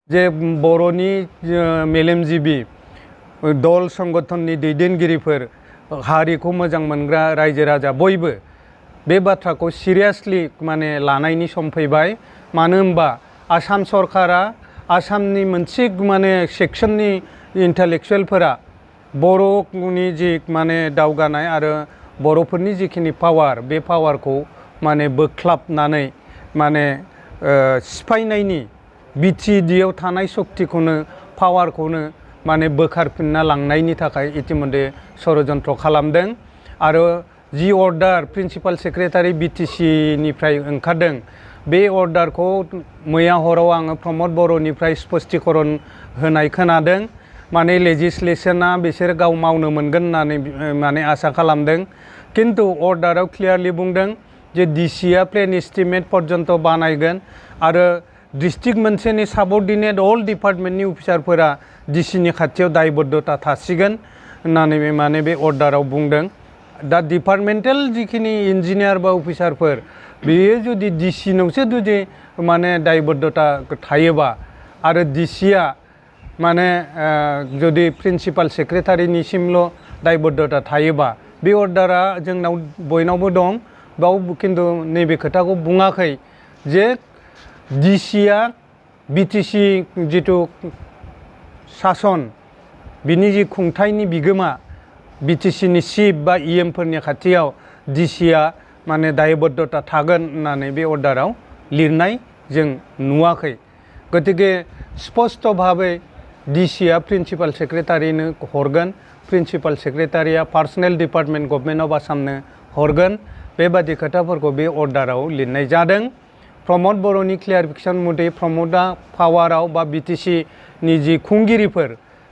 जे बर'नि मेलेमजिबि दल संगठननि दैदेनगिरिफोर हारिखौ मोजां मोनग्रा रायजो राजा बयबो बे बाथ्राखौ सिरियासलि माने लानायनि सम फैबाय। मानो होनबा आसाम सरकारा आसामनि मोनसे माने सेक्सननि इन्टेलेक्चुवेलफोरा बर'नि जि माने दावगानाय आरो बर'फोरनि जिखिनि पावार बे पावारखौ माने बोख्लाबनानै माने सिफायनायनि बिटिएडिआव थानाय शक्तिखौनो पावारखौनो माने बोखारफिनना लांनायनि थाखाय इतिमध्य षड़यन्त्र खालामदों। आरो जि अर्डार प्रिन्सिपाल सेक्रेटारि बिटिसि निफ्राय ओंखारदों बे अर्डारखौ मैया हराव आङो प्रमद बर'निफ्राय स्पष्टीकरण होनाय खोनादों। माने लेजिस्लेशना बिसोर गाव मावनो मोनगोन होननानै माने आसा खालामदों। किन्तु अर्डाराव क्लियारलि बुंदों जे डिसिआ प्लेन एस्टिमेट पर्यन्त बानायगोन आरो डिस्ट्रिक्ट मोनसेनि साबअर्डिनेट अल डिपार्टमेन्टनि अफिसारफोरा डिसिनि खाथियाव दायबद्धता थासिगोन होननानै माने बे अर्डाराव बुंदों। दा डिपार्टमेन्टेल जिखिनि इन्जिनियार बा अफिसारफोर बेयो जुदि डिसिनावसो जुदि माने दायबद्धता थायोबा आरो डिसिआ माने जुदि प्रिन्सिपाल सेक्रेटारिनिसिमल' दायबद्धता थायोबा बे अर्डारा जोंनाव बयनावबो दं। बाव किन्तु नैबे खोथाखौ बुङाखै जे डिसिआ बिटिसि जिथु सासन बिनि जि खुंथायनि बिगोमा बिटिसिनि चिफ बा इएमफोरनि खाथियाव डिसिआ माने दायबद्धता थागोन होननानै बे अर्डाराव लिरनाय जों नुवाखै। गतिके स्पष्ट भाबै डिसिआ प्रिन्सिपाल सेक्रेटारिनो हरगोन, प्रिन्सिपाल सेक्रेटारिया पार्सनेल डिपार्टमेन्ट गभर्नमेन्ट अफ आसामनो हरगोन। बेबादि खोथाफोरखौ बे अर्डाराव लिरनाय जादों। प्रमद बर'नि क्लियारिफिकेसन मथे प्रमदआ पावाराव बा बिटिसिनि जि खुंगिरिफोर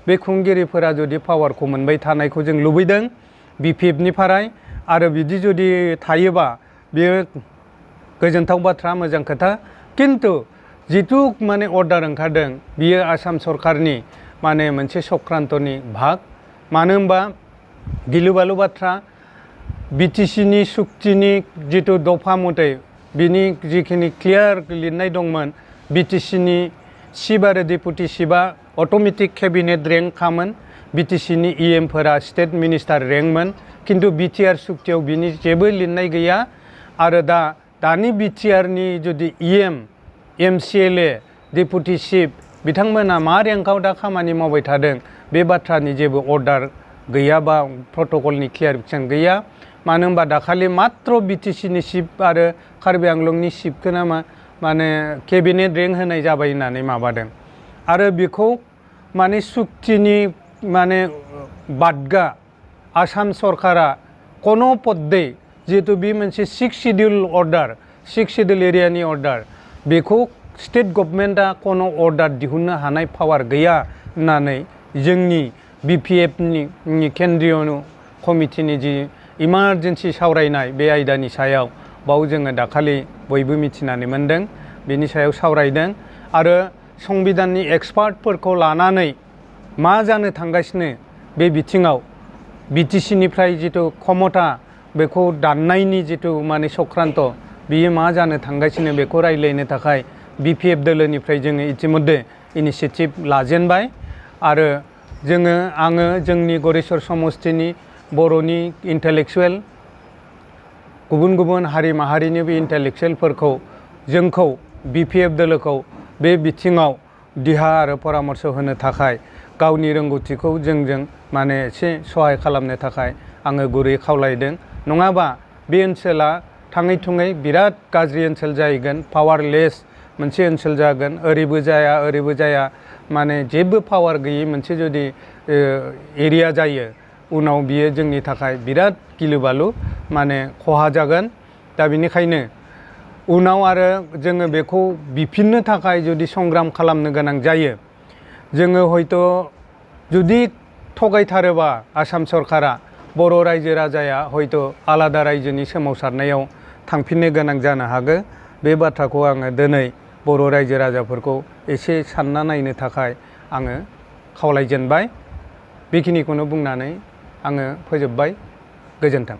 बे खुंगिरिफोरा जुदि पावारखौ मोनबाय थानायखौ जों लुबैदों बिपिएफनिफ्राय। आरो बिदि जुदि थायोबा बेयो गोजोनथाव बाथ्रा, मोजां खोथा। किन्तु जिथु माने अर्डार ओंखारदों बियो आसाम सरकारनि माने मोनसे चक्रान्तनि भाग। मानो होनबा गिलु बालु बाथ्रा बिटिसिनि सुक्तिनि जिथु दफा मथे बिनि जिखिनि क्लियार लिरनाय दंमोन बिटिसिनि चिफ आरो डेपुटि चिफआ अट'मेटिक केबिनेट रेंक खामोन, बिटिसिनि इएमफोरा स्टेट मिनिस्टार रेंकमोन। किन्तु बिटिआर सुक्तियाव बिनि जेबो लिरनाय गैया। आरो दानि बिटिआरनि जुदि इएम एमसिएलए डेपुटि चिफ बिथांमोना मा रेंकआव दा खामानि मावबाय थादों बे बाथ्रानि जेबो अर्डार गैया बा प्रट'कलनि क्लियारिफिकेसन गैया। मानो होनबा दाखालि मात्र बिटिसिनि चिफ आरो कार्बि आंलंनि चिफखौनो माने केबिनेट रेंक होनाय जाबाय होननानै माबादों। आरो बेखौ माने सुक्तिनि माने बादगा आसाम सरकारा कोनो पद्दे जिहेतु बे मोनसे 6 शिड्युल अर्डार 6 शिड्युल एरियानि अर्डार बेखौ स्टेट गभर्नमेन्टआ कोनो अर्डार दिहुननो हानाय पावार गैया होननानै जोंनि बिपिएफनि केन्द्रीय कमिटिनि जि इमारजेन्सि सावरायनाय बे आयदानि सायाव बाव जोङो दाखालि बयबो मिथिनानै मोनदों। बेनि सायाव सावरायदों आरो संबिधाननि एक्सपार्टफोरखौ लानानै मा जानो थांगासिनो बे बिथिङाव बिटिसिनिफ्राय जिथु क्षमता बेखौ दाननायनि जिथु माने चक्रान्त बियो मा जानो थांगासिनो बेखौ रायज्लायनो थाखाय बिपिएफ दोलोनिफ्राय जोङो इतिमध्य इनिसिएटिभ लाजेनबाय। आरो आङो जोंनि गरेस्वर समष्टिनि बर'नि इन्टेलेक्चुवेल गुबुन गुबुन हारि माहारिनि बे इन्टेलेक्चुवेलफोरखौ जोंखौ बिपिएफ दोलोखौ बे बिथिङाव दिहा आरो परामर्श होनो थाखाय गावनि रोंगौथिखौ जोंजों माने एसे सहाय खालामनो थाखाय आङो गुरै खावलायदों। नङाबा बे ओनसोला थाङै थुङै बिराद गाज्रि ओनसोल जाहैगोन, पावारलेस मोनसे ओनसोल जागोन। ओरैबो जाया ओरैबो जाया माने जेबो पावार गैयै मोनसे जुदि एरिया जायो उनाव बियो जोंनि थाखाय बिराद गिलु बालु माने खहा जागोन। दा बेनिखायनो उनाव आरो जोङो बेखौ बिफिननो थाखाय जुदि संग्राम खालामनो गोनां जायो जोङो हयथ' जुदि थगायथारोबा आसाम सरकारा बर' रायजो राजाया हयथ' आलादा रायजोनि सोमावसारनायाव थांफिननो गोनां जानो हागौ। बे बाथ्राखौ आङो दिनै बर' रायजो राजाफोरखौ एसे सानना नायनो थाखाय आङो खावलायजेनबाय। बेखिनिखौनो बुंनानै आङो फोजोबबाय। गोजोन्थों।